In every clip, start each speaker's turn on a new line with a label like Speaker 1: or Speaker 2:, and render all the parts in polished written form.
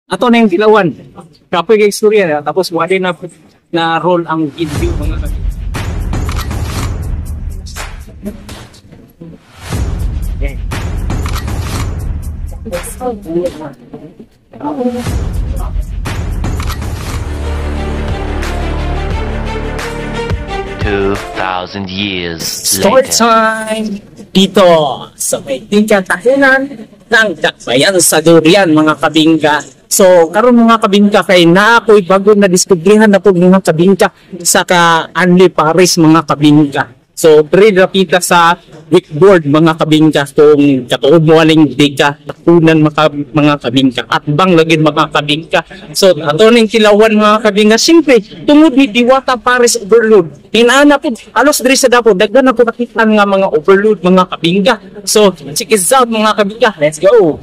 Speaker 1: Ato na yung tilawan. Kapoy kay istorya na tapos wala na na roll ang video mga kabingka. Yeah.
Speaker 2: 2,000 years
Speaker 1: Story
Speaker 2: later.
Speaker 1: time dito sa may tahinan ng Dakbayan sa Durian, mga kabingka. So karon mga kabingka kay naa ko'y bago na diskubrihan na po mga kabingka sa ka Anli Paris mga kabingka. So diri rapita sa wakeboard mga kabingka kung katuod mo aning di ka takunan mga kabingka at bang lagi mga kabingka. So ato ning kilawan mga kabingka, siyempre tungod ni Diwata Paris Overload. Tinana po alos diri sa Davao daghan na po nakita nga mga overload mga kabingka. So check it out mga kabingka. Let's go.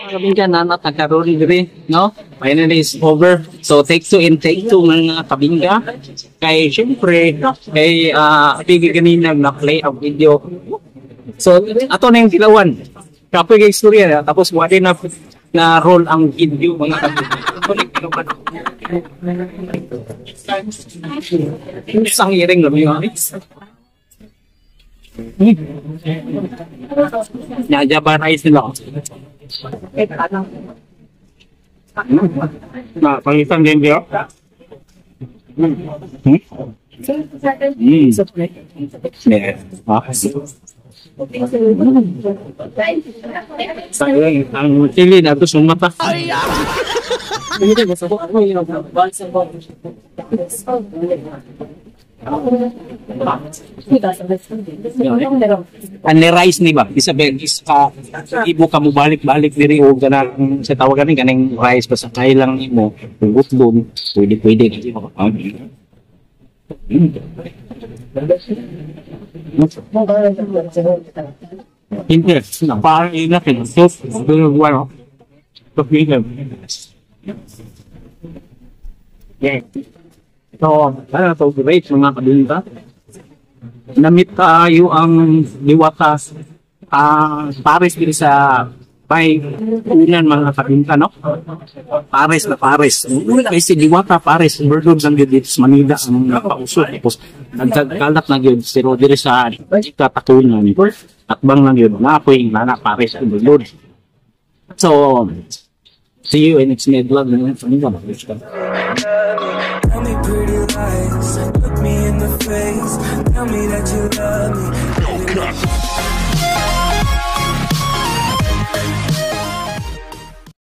Speaker 1: Kabingka na natagkaroon diri, no? Finally is over. So take two and take two mga kabingka. Kay syempre kay pigi ganina na play ang video. So ato na yung tilawan. Kapoy kay istorya na tapos wala na na roll ang video mga kabingka. Isang iring lang yun. Nyaya ba rice nila?
Speaker 3: Na, pangitan din diyo.
Speaker 1: Yeah. Sayang, ang chili na ito sumata. Ang rice ni ba? Isabel, is ka ibo ka mo balik-balik diri og kanang sa tawagan ni kaning rice basta kay lang nimo hugot doon, pwede pwede.
Speaker 3: Hindi, parang ina kinusok. Pero bueno,
Speaker 1: Yeah. So, ano to, great mga kabinta. Namit tayo ang Diwata Paris diri sa may unan mga kabinta, no? Paris na Paris. Una kay si Diwata Paris, Overload lang yun dito sa Manila ang napauso. Tapos nagkalat na yun, pero diri sa Katakunan, atbang lang yun, na ako'y nana Paris Overload. So, see you in next vlog.
Speaker 4: Tell me pretty lies, look me in the face, tell me that you love me.